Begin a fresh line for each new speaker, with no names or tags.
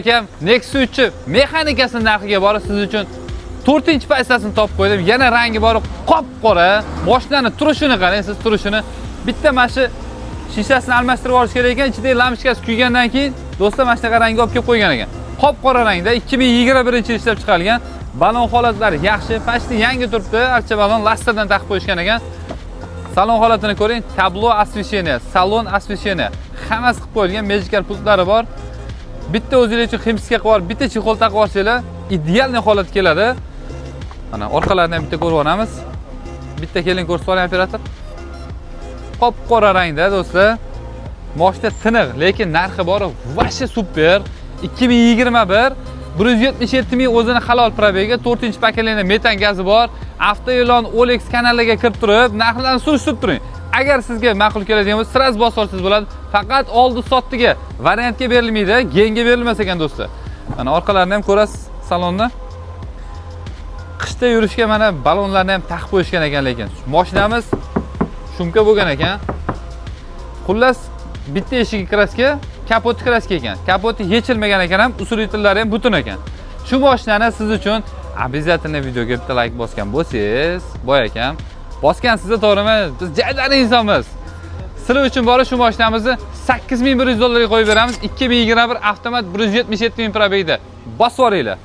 Akam, Nexia 3 mexanikasi narxiga borib siz uchun 4-pozitsiyasini topib qo'ydim. Yana rangi bor, qop-qora. Mashinani turishini qarang, siz turishini. Bitta mana shu shishasini almashtirib olish kerak ekan, ichidagi lampochkasi kuygandan keyin do'stlar mana shunaqa rangga olib kelib qo'ygan ekan. Qop-qora rangda 2021 yil ishlab chiqarilgan. Balon holatlari yaxshi, почти yangi turibdi. Archa balon lastadan taqib qo'yishgan ekan. Salon holatini ko'ring, tablo освещение, salon освещение hammasi qilib qo'yilgan, magical pultlari bor. Bitta o'zingiz uchun химчистка qilib olib, bitta чехол taqib olsanglar, идеальный holat keladi. Mana orqalarini ham bitta ko'rib olamiz. Bitta keling, ko'rsatib oling, operator. Qop-qora rangda, do'stlar. Moshina tiniq, lekin narxi bor, вообще супер. 2021, 177 ming o'zini halol пробег i, 4-поколение, metan gazi bor. Avtoilon OLX kanaliga kirib turib, narxlarni surishtirib turing. Agar sizga ma'qul keladigan bo'lsa, сразу bosib olsangiz bo'ladi. Faqat oldi sotdiga variantga berilmaydi, genga berilmas ekan, do'stlar. Mana orqalarini ham ko'rasiz salonni. Qishda yurishga mana balonlarni ham taqib qo'yishgan ekan lekin. Mashinamiz шумка bo'lgan ekan. Xullas, bitta eshigi краска, kapoti краска ekan. Kapoti yechilmagan ekan ham, усилитель lari ham butun ekan. Shu mashinani siz uchun обязательно videoga bitta like bosgan bo'lsangiz, boy akam, bosgansiz, to'g'rimi? Biz jaydari insonmiz. Sizlar uchun borib shu mashinamizni 8100 dollarga qo'yib beramiz. 2021, avtomat, 177 ming пробег da. Bosib yuboringlar.